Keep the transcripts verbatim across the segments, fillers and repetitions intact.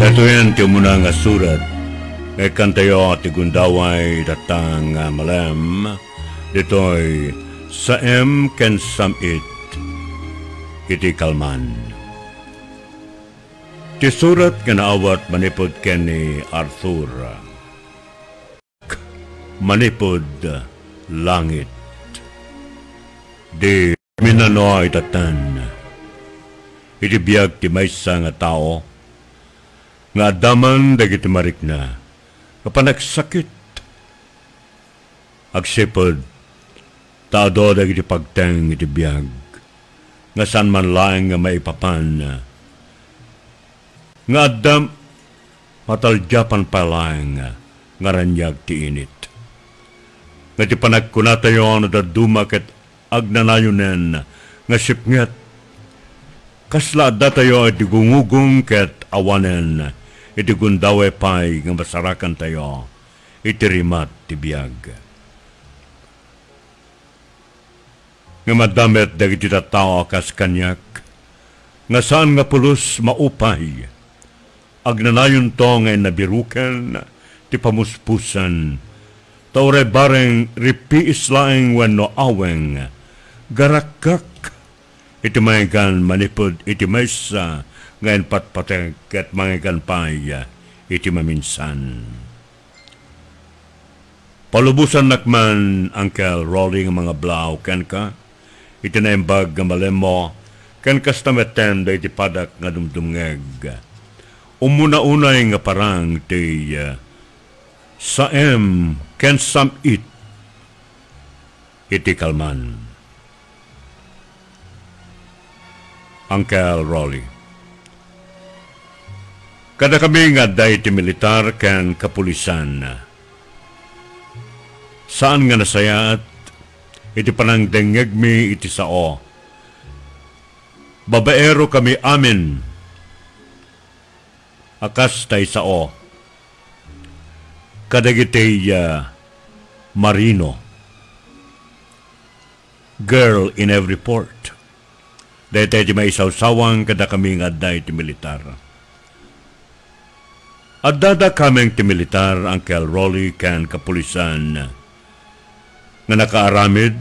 Daytoyen ti umuna nga surat nga ikkantayo ti gundaway ita nga malem, ditoy Saem ken Sam-it iti Kalman. Ti surat nga naawat manipud ken ni Arthur. Manipud langit. Di minano itatten iti biag ti maysa nga tao nga adda man dagiti marikna nga panagsakit. Agsipud ta adu dagiti pagteng iti biag nga saan man laeng nga maipapan, nga adda mataldiapan pay laeng nga raniag ti init. Nga ti panagkunatayo no dadduma ket agnanayonen nga sipnget, kasla addatayo iti gungugong ket awanen iti gundaway pay nga masarakantayo iti rimat ti biag. Ngem adda met dagiti tattao a kas kaniak nga saan nga pulos maupay. Agnanayonto nga innabiruken ti pamuspusan, ta uray bareng ripiis laeng wenno aweng, garakkak iti mangngeggan manipud iti maysa nga impatpateg ket mangngeggan pay iti maminsan. Palubosannak man, Uncle Rolly, nga mangablaaw kenka iti naimbag nga malemmo, ken kasta metten dagiti padak nga dumdumngeg. Umuna unay nga parang ti, eh, Saem ken Sam-it iti Kalman. Uncle Rolly. Kadakami nga adda iti militar ken kapulisan, saan nga nasayaat iti panangdengngegmi iti sao. Babaero kami amin a kas ta isao kadagiti, ah, marino. Girl in every port. Daytoy ti maisawsawang kadakami nga adda iti militar. Addada kameng ti militar, Uncle Rolly, ken kapulisan nga nakaaramid,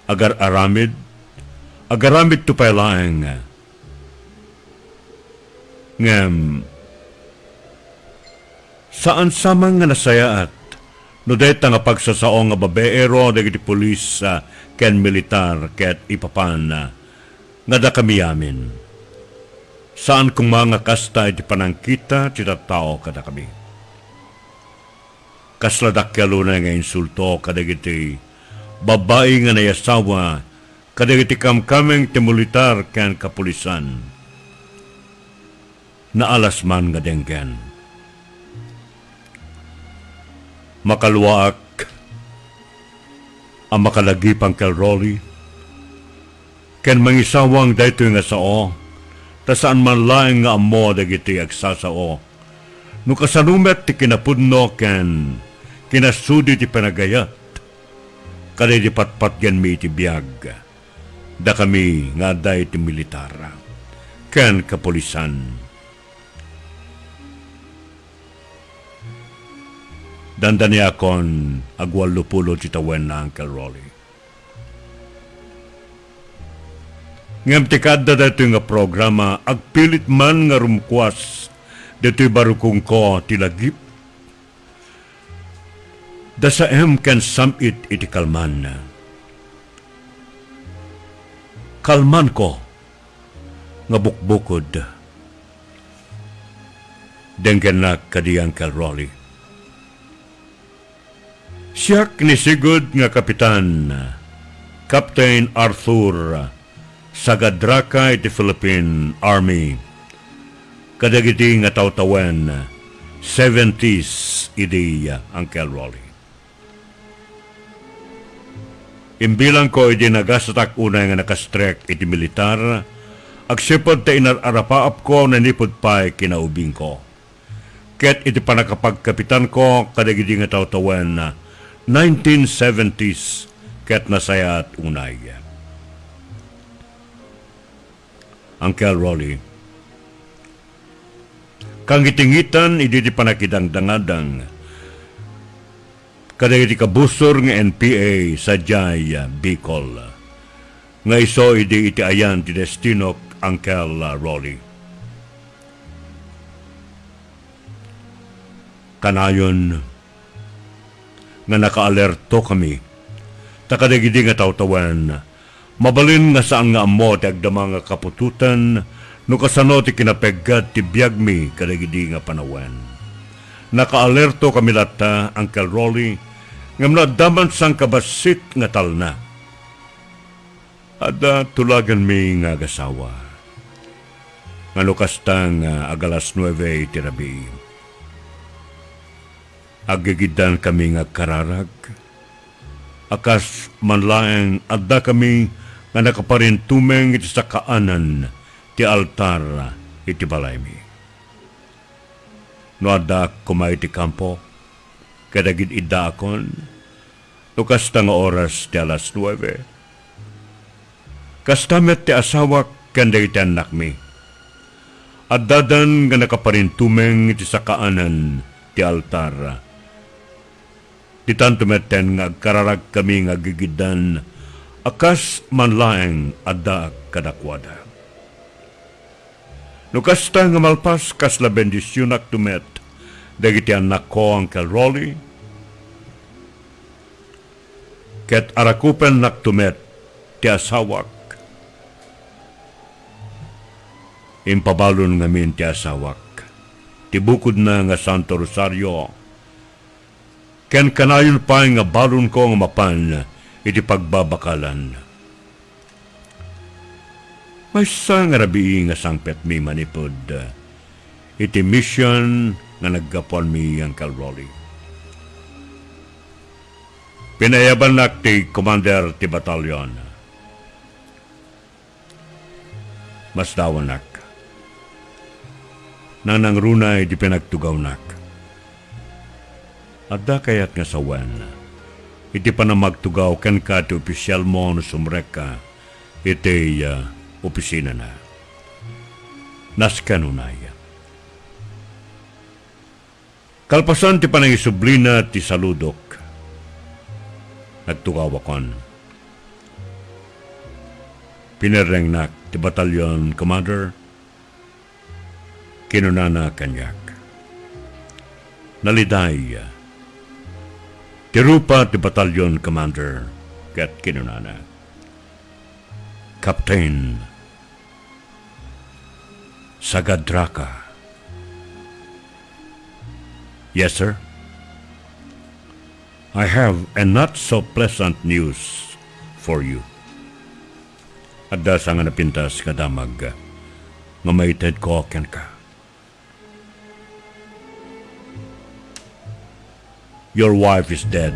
agar-aramid, agaramidto pay laeng. Ngem, saan sa man nga nasayaat no dayta nga pagsasao nga babaero dagiti pulis, ah, ken militar ket ipapan, ah, nga dakami amin. Saan koma nga kasta iti panangkita ti tattao kadakami. Kasla dakkel unay nga insulto kadagiti babbai nga naiasawa kadagiti kamkameng ti militar ken kapulisan. Naalas man nga denggen. Makaluaak a makalagip, Uncle Rolly, ken mangisawang daytoy nga sao, ta saan man laeng nga ammo dagiti agsasao. No kasano met ti kinapudno ken kinasudi ti panagayat, kadagiti patpatgenmi iti biag, dakami nga adda iti militar ken kapulisan. Dandaniakon, agwallo pulo ti tawenna, Uncle Rolly. Ngem ti kaadda daytoy nga programa, agpilit man nga rumkuas ditoy barukongko ti lagip. Da Saem ken Sam-it iti kalman. Kalmanko nga bukbukod. Denggennak kadi, Uncle Rolly. Siak ni sigud nga kapitan, Captain Arthur Sagadraka iti Philippine Army, kadagiti nga tawtawen, seventies idi, Uncle Rolly. Imbilangko idi nagasatak unay nga nakastrek iti militar, agsipud ta inar-arapaapko nanipud pay kinaubingko. Ket iti pannakapagkapitanko kadagidi nga tawtawen, nineteen seventies ket nasayaat unay. Uncle Rolly, kangitingitan idi ti pannakidangdangadang kadagiti kabusor nga N P A sadiay Bicol, nga isu idi iti ayan ti destinok, Uncle Rolly. Kanayon nga nakaalerto kami, ta kadagidi nga tawtawen, mabalin nga saan nga ammo ti agdama nga kaputotan no kasano ti kinapeggat ti biagmi kadagidi nga panawen. Nakaalerto kami latta, Uncle Rolly, ngem no adda man sangkabassit nga talna, adda tulaganmi nga agasawa. Nga no kasta nga agalas nuebe iti rabii, aggigiddan kami nga agkararag, a kas man laeng adda kami nga nakaparintumeng iti sakaanan ti altar iti balaymi. No addaak koma iti kampo, ket agid-iddaakon, no kasta nga oras ti alas nuebe. Kasta met ti asawak ken dagiti annakmi. Addadan nga nakaparintumeng iti sakaanan ti altar. Ditanto metten nga agkararagkami nga aggigiddan a kas man laeng addaak kadakuada. No kasta nga malpas, kasla bendisionakto met dagiti annakko, Uncle Rolly, ket arakupennakto met ti asawak. Impabalon ngamin ti asawak ti bukodna nga Santo Rosario, ken kanayon pay nga balonko nga mapan iti pagbabakalan. Maysa nga rabii nga sangpetmi manipud iti mission nga naggapuanmi, Uncle Rolly. Pinaayabannak ti commander ti batalyon. Masdawanak. Nanangruna idi pinagtugawnak. Adda kayat nga sawen iti panamagtugaw kenka ti opisialmo no sumrekka iti, ah, opisinana? Nasken unay. Kalpasan ti panangisublina ti saludok, nagtugawakon. Pinerrengnak ti batalyon commander, kinunana kaniak. Naliday ti rupa ti batalyon commander ket kinunana, "Captain, sagadraka." "Yes, sir." "I have a not so pleasant news for you." Adda sangana pintas nga damag nga maitedko kenka. "Your wife is dead."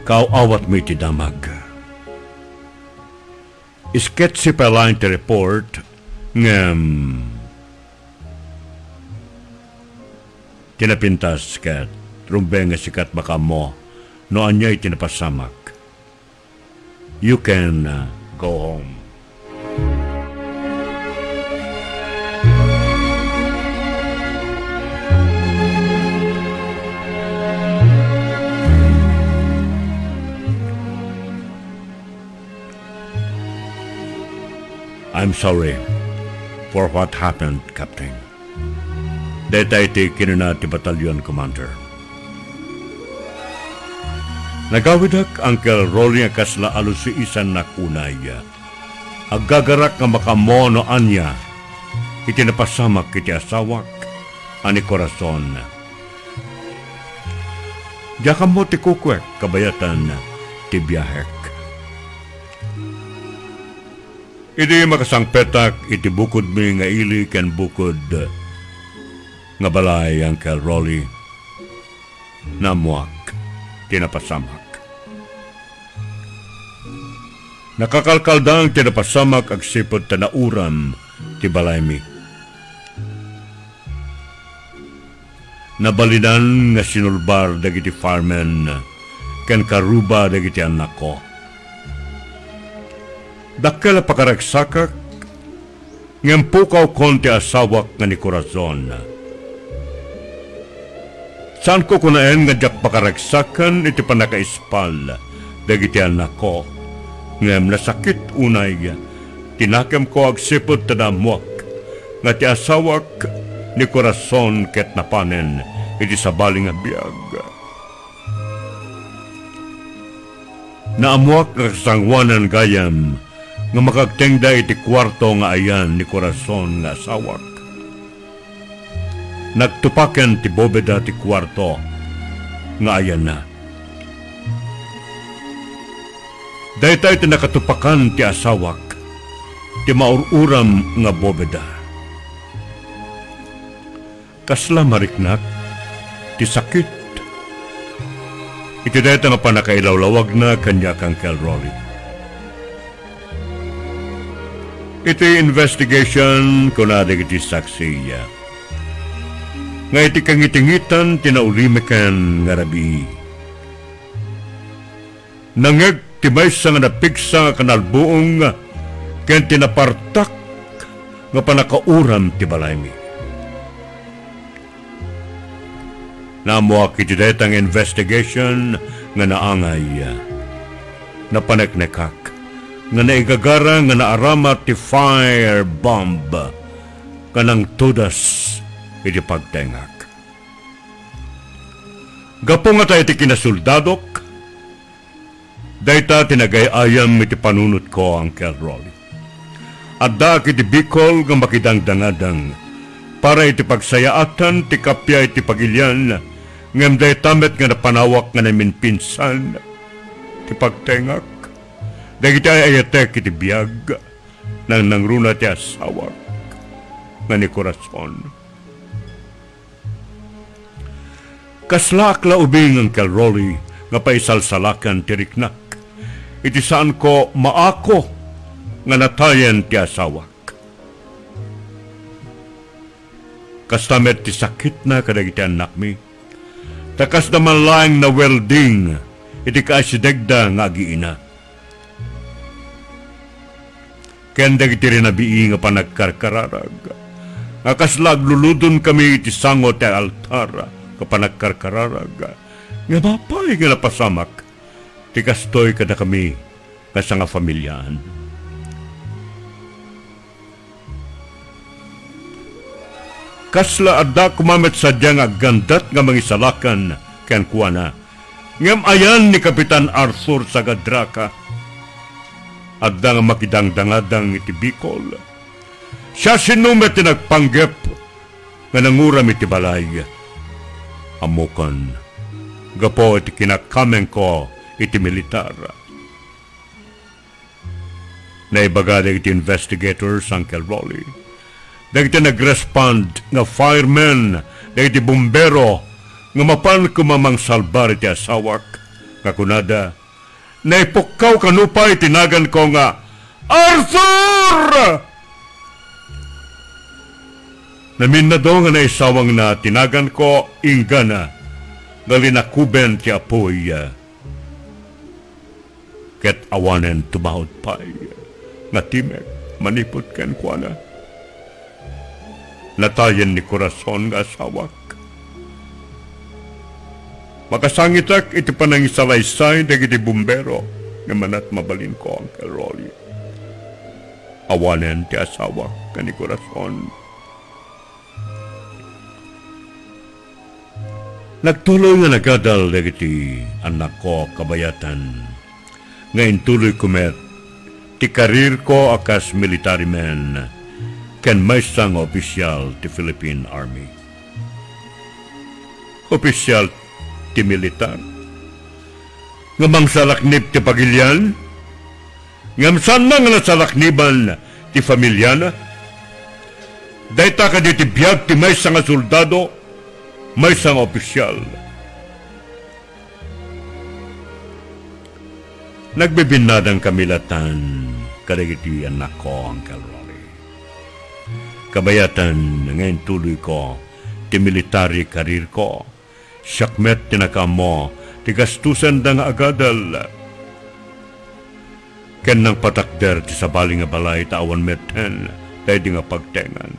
Kaaw-awatmi ti damag. Sketchy pa laeng ti report, ngem ti napintas ket rumbeng nga sika ti makaammo no ania iti napasamak. You can, uh, go home. "I'm sorry for what happened, Captain." Dayta iti kinuna ti batalyon commander. Nagawidak, Uncle Rolly, a kasla alusiisannak unay. Aggagarak nga makaammo no ania iti napasamak iti asawak a ni Corazon. Diak ammo ti kukuek kabayatan ti biahek. Idi makasangpetak iti bukodmi nga ili ken bukod nga balay, Uncle Rolly, naammoak ti napasamak. Nakakalkaldang ti napasamak agsipud ta nauram ti balaymi. Nabalinan nga sinulbar dagiti firemen ken karuba dagiti annakko. Dakkel a pakaragsakak, ngem pukawkon ti asawak nga ni Corazon. Saanko kunaen nga diak pakaragsaken iti pannakaispal dagiti annakko, ngem nasakit unay ti nakemko agsipud ta naammoak nga ti asawak ni Corazon ket napanen iti sabali nga biag. Naammoak nga kasangoanan gayam nga makagtengda iti kuarto nga ayan ni Corazon nga asawak. Nagtupaken ti bobeda ti kuarto nga ayanna. Dayta iti nakatupakan ti asawak, ti maur-uram nga bobeda. Kasla mariknak ti sakit iti dayta nga pannakailawlawagna kaniak, Uncle Rolly. Iti investigation, kuna dagiti saksi, nga iti kangitingitan ti naulimiken nga rabii, nangngeg ti maysa nga napigsa nga kanalbuong ken ti napartak nga pannakauram ti balaymi. Naammoak iti dayta nga investigation nga naangay. Napaneknekak nga naigagara nga naarama ti fire bomb nga nangtudas iti pagtengak. Gapu ngata iti kinasoldadok, dayta ti nagay-ayam iti panunotko, Uncle Rolly. Addaak iti Bicol nga makidangdangadang para iti pagsayaatan ti kappia iti pagilian, ngem dayta met nga napanawak nga naimpinsan ti pagtengak dagiti ay-ayatek iti biag, nangnangruna ti asawak nga ni Corazon. Kaslaak la ubing, Uncle Rolly, nga paisalsalakan ti riknak iti saanko maako nga natayen ti asawak. Kasta met ti sakitna kadagiti annakmi, ta kasda man laeng na-welding iti kaasidegda nga agiina. Ken dagiti rinabii nga panagkarkararag, nga kasla agluludonkami iti sango ti altar nga panagkarkararag, ngem apay nga napasamak ti kastoy kadakami nga sangafamiliaan? Kasla adda koma met sadiay nga aggandat nga mangisalakan kenkuana. Ngem ayan ni Kapitan Arthur Sagadraca. Adda nga makidangdangadang iti Bicol. Siasino met ti nagpanggep nga nanguram iti balay? Ammokon, gapu iti kinakamengko iti militar. Naibaga dagiti investigators, Uncle Rolly, dagiti nagrespond nga firemen, dagiti bumbero nga mapan koma mangsalbar iti asawak, nga kunada, naipukkaw kano pay ti naganko nga, "Arthur!" Naminnado nga naisawangna ti naganko inggana nga linakuben ti apuy. Ket awanen tumawd pay nga timek manipud kenkuana. Natayen ni Corazon nga asawak. Makasangitek iti panangisalaysay dagiti bumbero nga manat mabalinko, Uncle Rolly. Awanen ti asawak ken ni Corazon. Nagtuloy nga nagadal dagiti annakko kabayatan nga intuluyko met ti karirko a kas military man ken maysa nga opisial ti Philippine Army. Opisial ti militar nga mangsalaknib ti pagilian? Ngem saanna nga nasalakniban ti familiana? Dayta kadi ti biag ti maysa nga soldado, maysa nga opisial? Nagbibinnadangkami latan kadagiti annakko, Uncle Rolly. Kabayatan nga intuluyko ti military career ko. Siak met ti nakaammo ti gastosenda nga agadal. ken nangpatakder ti sabali nga balay ta awan metten daydi nga pagtengan.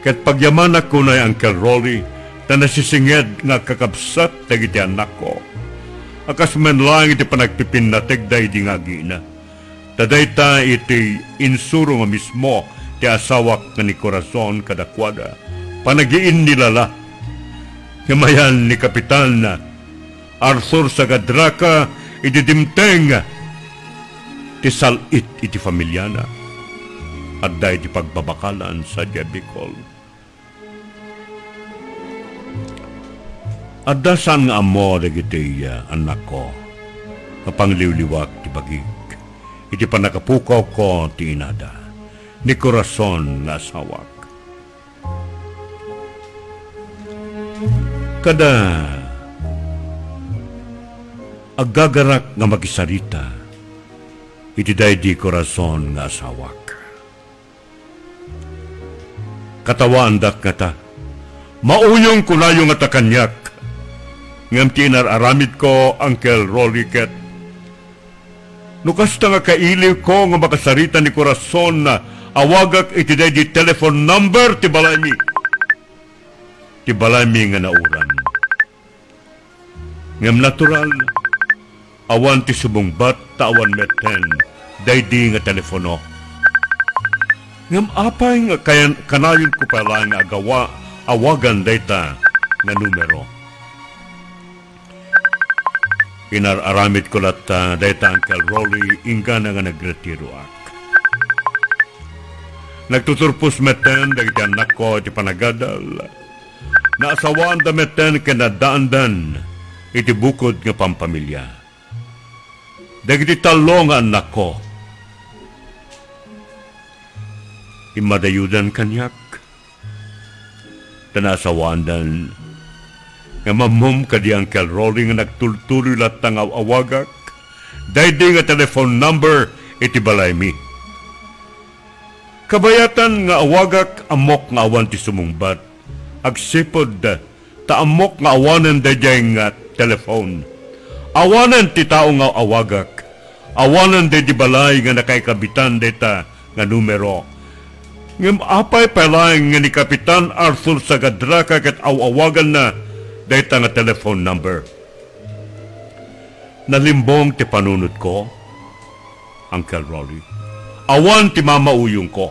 Ket pagyamanak, kuna ni Uncle Rolly, ta nasisinged nga agkakabsat dagiti annakko a kas met laeng iti panagpipinnategda idi nga agina. Ta dayta iti insuro nga mismo ti asawak nga ni Corazon kadakuada. Panagiinnilala. Ngem ayan ni Kapitan Arthur Sagadraka iti dimteng ti sal-it iti familiana. Adda iti pagbabakalan sadiay Bicol. Adda saan nga ammo dagiti, ah, annakko nga pangliwliwak ti bagik iti pannakapukawko ti inada ni Corazon nga asawak. Kada aggagarak nga makisarita iti daydi Corazon nga asawak. Katawaandak ngata. Mauyong kunayo ngata kaniak. Ngem ti inar-aramidko, Uncle Rolly, ket no kasta nga kailiwko nga makasarita ni Corazon, awagak iti daydi telephone number ti balaymi. Ti balaymi nga nauram. Ngem natural, awan ti sumungbat ta awan metten daydi nga telefono. Ngem apay nga kayan-, kanayonko pay laeng nga agawa, awagan dayta nga numero? Inar-aramidko latta dayta, Uncle Rolly, inggana nga nagretiroak. Nagtuturpos metten dagiti annakko iti panagadal. Naasawaanda metten ken addaandan iti bukod nga pampamilia. Dagiti tallo nga annakko, immadayudan kaniak, ta naasawaandan. Ngem ammom kadi, Uncle Rolly, nga nagtultuloy latta nga aw-awagak daydi nga telephone number iti balaymi. Kabayatan nga awagak, ammok nga awan ti sumungbat. Agsipud ta ammok nga awanen daydiay nga telephone. Awanen ti tao nga awagak. Awanen daydi balay nga nakaikabitan dayta nga numero. Ngem apay pay laeng nga ni Kapitan Arthur Sagadraka ket aw-awaganna dayta nga telephone number? Nalimbong ti panunotko, Uncle Rolly. Awan ti mamauyongko.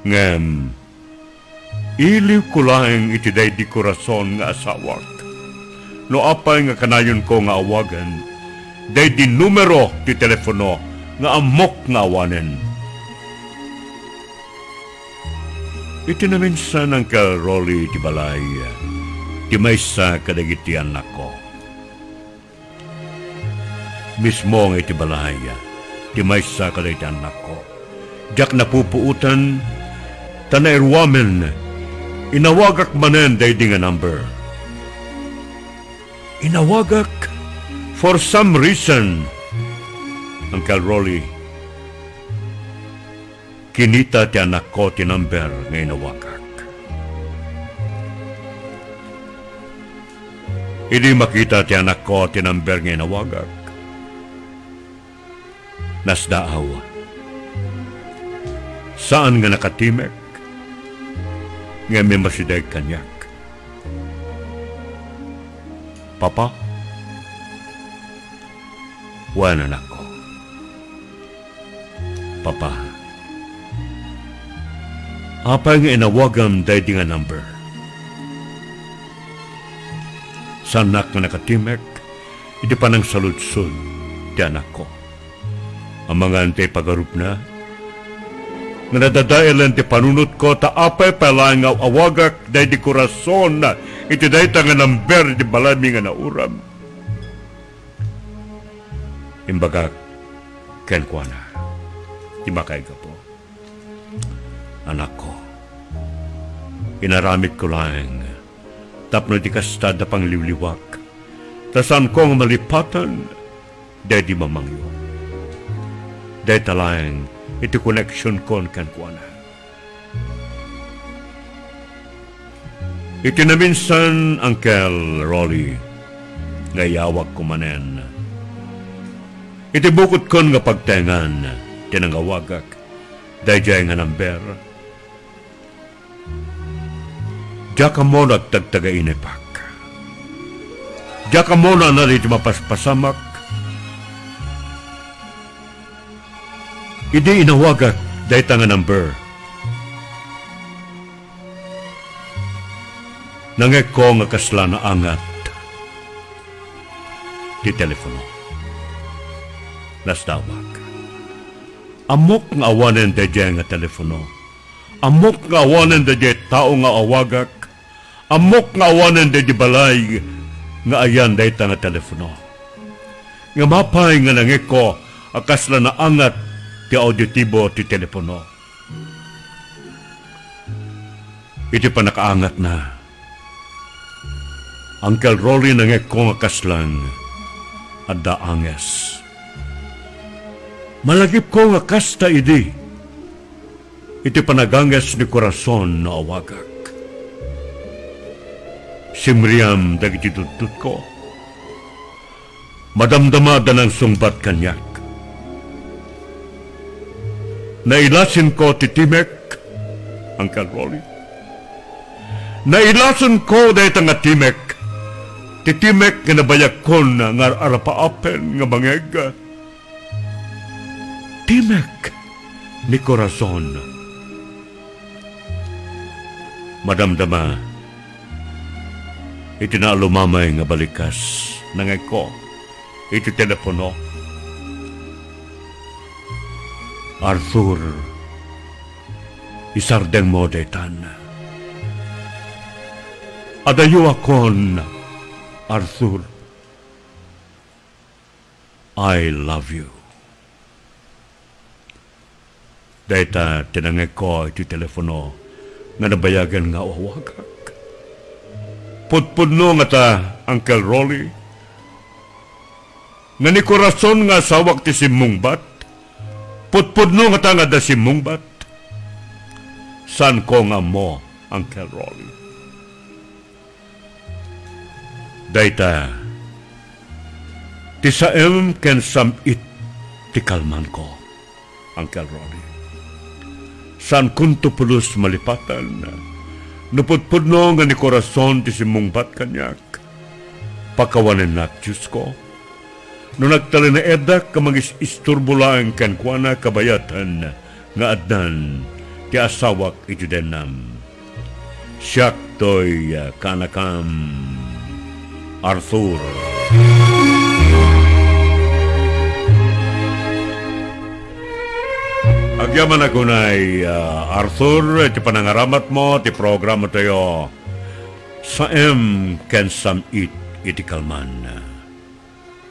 Ngem, iliwko laeng iti daydi Corazon nga asawak. No apay nga kanayonko nga awagan daydi numero ti telefono nga ammok nga awanen. Iti naminsan, Uncle Rolly, iti balay ti maysa kadagiti annakko. Mismo nga iti balay ti maysa kadagiti annakko. Diak napupuotan, ta nairuamen, inawagak manen daydi nga number. Inawagak for some reason, Uncle Rolly. Kinita ti anakko ti number nga inawagak. Idi makita ti anakko ti number nga inawagak, nasdaaw. Saan nga nakatimek, ngem immasideg kaniak. "Papa?" "Wen, anakko." "Papa, apay nga inawagam daydi nga number?" Saannak nga nakatimek iti panangsaludsod ti anakko. Amangan ti ipagarupna nga nadadaelen ti panunotko, ta apay pay laeng nga aw-awagak daydi Corazon iti dayta nga number iti balaymi nga nauram. Imbagak kenkuana ti makaigapu. Anakko, inaramidko laeng tapno iti kasta adda pangliwliwak, ta saanko nga malipatan daydi mamangyo. Dayta laeng iti koneksionko kenkuana. Iti naminsan, Uncle Rolly, nga iyawagko manen, Iti bukodkon nga pagtaengan ti nangawagak daydiay nga number, diak ammo no agtagtagainepek. Diak ammo no ania daytoy mapaspasamak. Idi inawagak dayta nga number, nangngegko nga kasla naangat ti telepono. Nasdawak. Ammok nga awanen daydiay nga telepono. Ammok nga awanen daydiay tao nga awagak. Ammok nga awanen daydiay balay nga ayan dayta nga telepono. Ngem apay nga nangngegko a kasla naangat ti auditibo ti telepono. Iti pannakaangatna, Uncle Rolly, nangngegko nga kasla adda anges. Malagipko nga kasta idi, iti panaganges ni Corazon no awagak. Simriam dagiti tudtudko. Madamdama da nangsungbat kaniak. Nailasinko ti timek, Uncle Rolly. Nailasinko dayta nga timek. Ti timek nga nabayagkon nga ar-arapaapen nga mangngeg. Timek ni Corazon. Madamdama iti naalumamay nga balikas, nangngegko iti telepono. Arthur, isardengmo daytan. Adayoakon, Arthur. I love you. Dayta ti nangngegko iti telepono nga nabayagen nga awagak. Pudpudno ngata, Uncle Rolly, nga ni Corazon nga asawak ti simmungbat? Pudpudno ngata nga adda simmungbat? Saanko nga ammo, Uncle Rolly. Dayta ti saem ken sam-it ti kalmanko, Uncle Rolly. Saankonto pulos malipatan no pudpudno nga ni Corazon ti simmungbat kaniak. Pakawanennak, Diosko. No nagtalinaeddak nga mangis-isturbo laeng kenkuana kabayaten nga addan ti asawak iti dennam. Siak toy, ah, kaanakam, Arthur. Agyamanak unay, ah, Arthur, iti panangaramatmo ti programatayo, Saem ken Sam-it iti Kalman.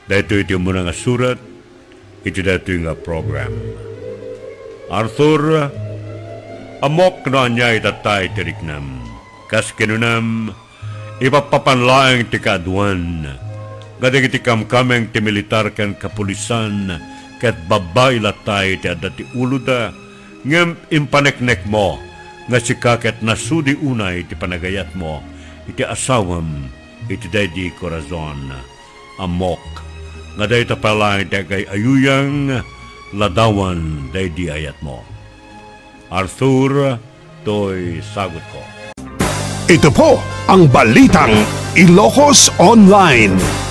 Daytoy ti umuna nga surat iti daytoy nga program. Arthur, ammok no ania itattay ti riknam. Kas kinunam, ipappapan laeng ti kaaduan nga dagiti kamkameng ti militar ken kapulisan ket babbai latta ti adda ti uloda, ngem impaneknekmo nga sika ket nasudi unay ti panagayatmo iti asawam iti daydi Corazon. Ammok nga dayta pay laeng ti agay-ayuyang ladawan daydi ayatmo. Arthur, toy sagutko. Ito po ang Balitang Ilocos Online.